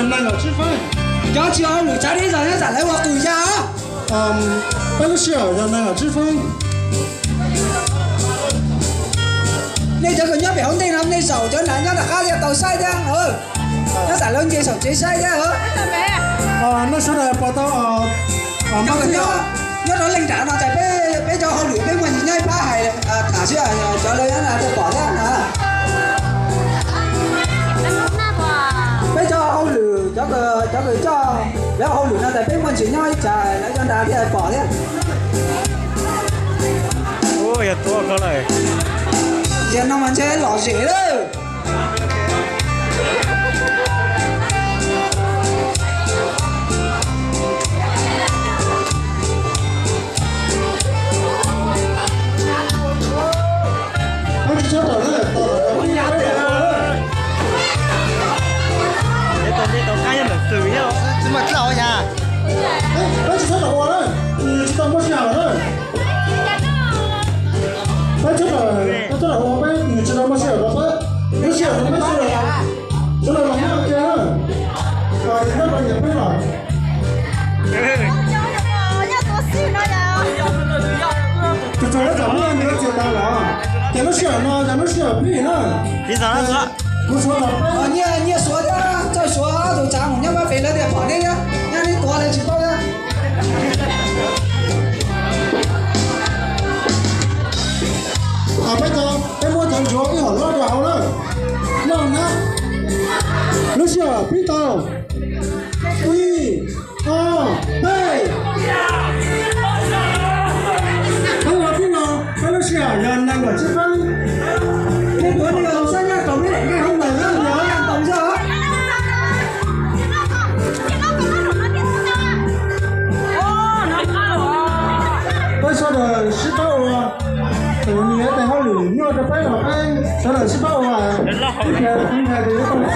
Neeg Nkaum Tsib Feeb. Cov tsis ua hauj lwm tshav ntuj ib zaug nyob tam lawv ua qws ya. Peb lub sij hawm yog neeg nkaum tsib feeb. Nej cov uas nyob pem hauv ntej no nej zaum, cov nav nyob nram qab thiaj tau saib thiab. Nyob tam lawv nce saum tsev saib thiab. Nej sawv daws puas tau nyob rau leej nram no tas peb, peb cov hauj lwm peb muaj ntsis nyob ib phab hais tham xwb, cov lawv nyob no thiaj pom thiab na. Peb cov hauj lwm, cov, cov uas coj lawv hauj lwm no tas peb muaj ntsis nyob ib tsam lawv cov nrad thiaj pom thiab. Tiam no mas ntshe lom zem lawm. Peb tsis txhob ua na, nws tsis tau muaj sij hawm na. Peb txhob, peb txhob ua, peb nws tsis tau muaj sij hawm rau peb, lub sij hawm rau peb sawv daws, sawv daws los nyob ua ke na, kom nyob rau nyiam peb los. Tus tsaug lawv txom nyem nws txias tas los, ces lub sij hawm no yog lub sij hawm pib na. Kuv suav los peb, nyiaj, nyiaj suav thiab txawj suav ob tug tsav mus nyob pab pem lawv tias pom nej thiab, nyob nej tuav lawv tsis paub thiab. Peb, peb muab cov ntsuav ib hom lob rau hauv na. Noj na. Lub sij hawm pib tau. Ib, ob, peb. Peb ua tib no, peb lub sij hawm yog nees nkaum tsib feeb. Peb tuav nej sab nyaj rau peb daim nqaij hauv ntawm na, yog ntau zog. Peb sawv daws sib pab ua, txawm nws yog ib tais hauj lwm nyuaj rau peb los peb sawv daws sib pab ua, ib pliag ib pliag ces yuav tau.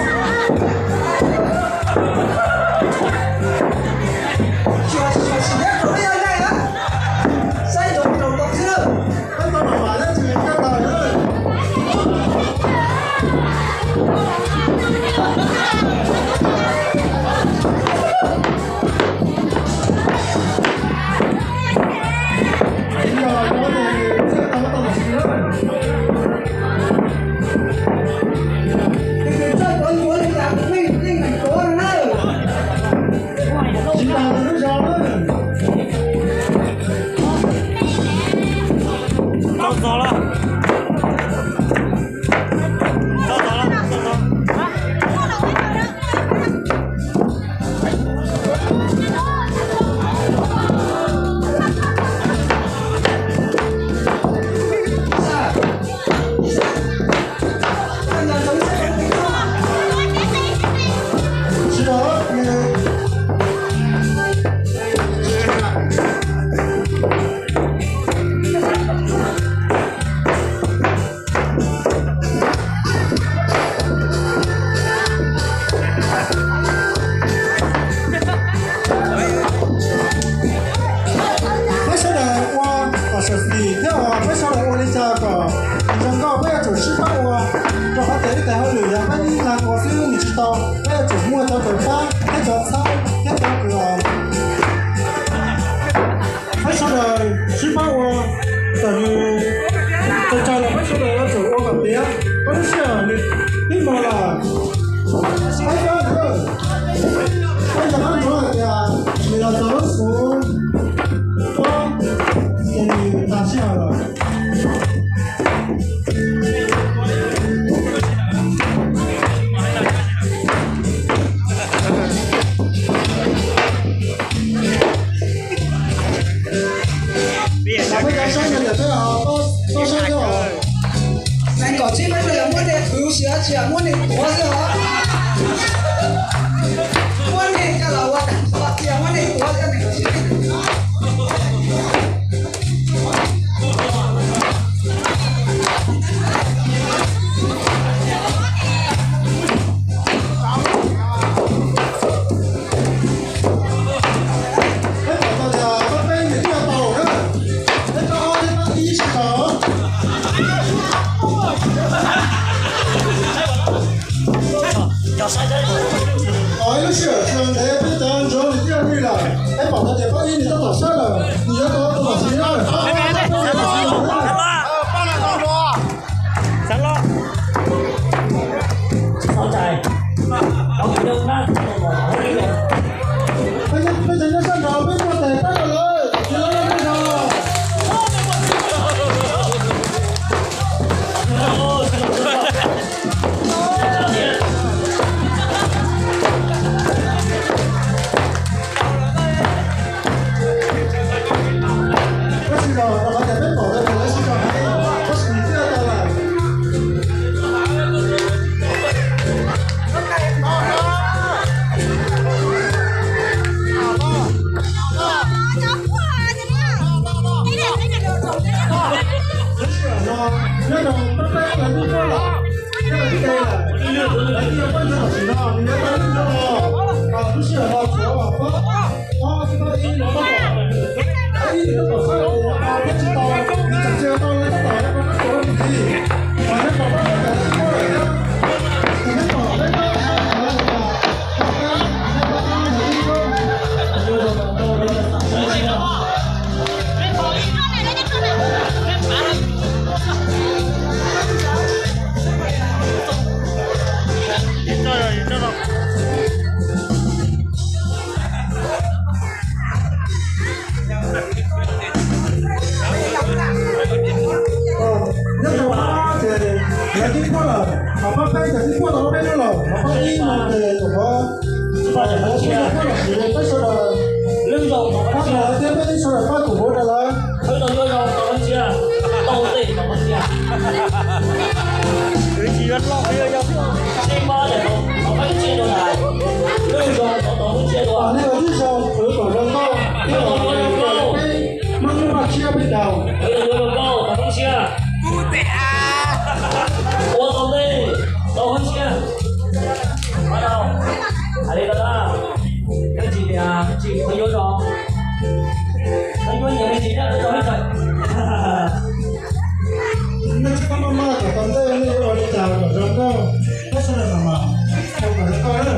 Peb sij hawm tsis ntev peb cov ntsuav nws thiaj li lawm, peb pom hais tias pab ib nws tab tom sab lawm, nws yuav tau tus tom txiv na. Peb cov nyob sab nraud peb muaj tes pab rau lawv, tsis lawv lawv peb nraud. Lub sij hawm no nyob rau peb peb lawv lub tuaj lawm, nyob rau ib ce lawm, lawv twb yuav pab ntsuag tam sim no nws yuav tau lub ntsuag los. Lub sij hawm no tsuav pab, pab ib, pab ib nws tab tom sab, pab ib nws tab tom sab, pab ib nws tab tom sab, nws tseem tsis tau lawv tab tom lawv pab ib nws ntxiv. Mas nyob rau pab peb cov txiv pab lawm thiab, nws nyob tom peb pab sab, pab pab pab pab pab pab. Nyob rau qhov ces lawv twb puag lawm, ho pab peb ces twb puag tau peb lub lawm, ho pab ib no ces nyuam qhuav pab lawm, peb sawv daws, pab lawm thiab peb sawv daws pab tus huv rau lawv. Kom nej ua tib zoo khwv kom zoo nkauj, thiab kom peb muaj hnub noj tshiab peb caug. Ua tau ntej tau hwj siab. Hais li ntawd, tsis tias tsis yuav zos, yuav nyiam tsis rau hwj tawm. Nej tsis tau maj maj kom tau ntej, nej yuav ua li cas kom zoo nkauj, peb sawv daws mam mam ua kom zoo nkauj na.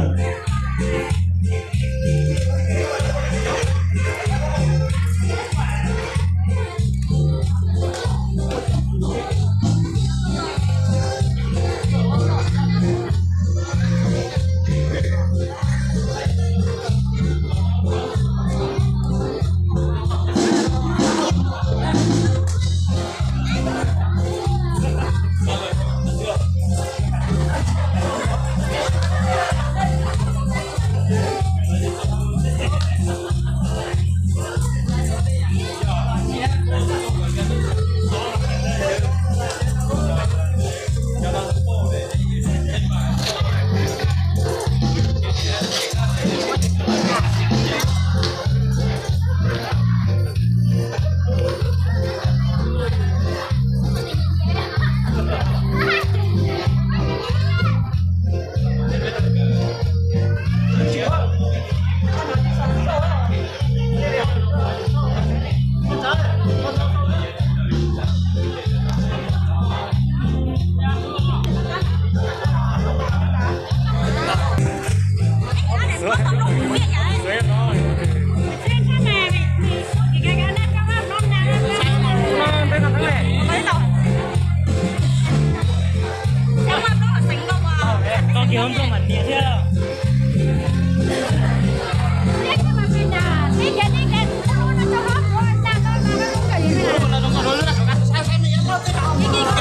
Koj kiag zoo nkauj mam niam thiab. Yog tias leej twg yuav ua tau thiab ua tas lawm no ces nws cia li sawv hais tias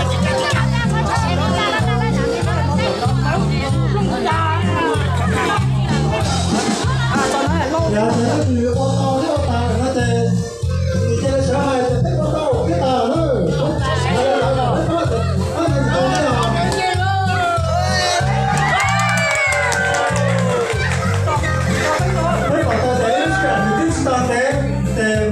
peb ua tau thiab tas lawm na. Peb pab, pab nws tau thiab os. Peb pom tau tias ib sij hawm nws twb tsis tau ntev ces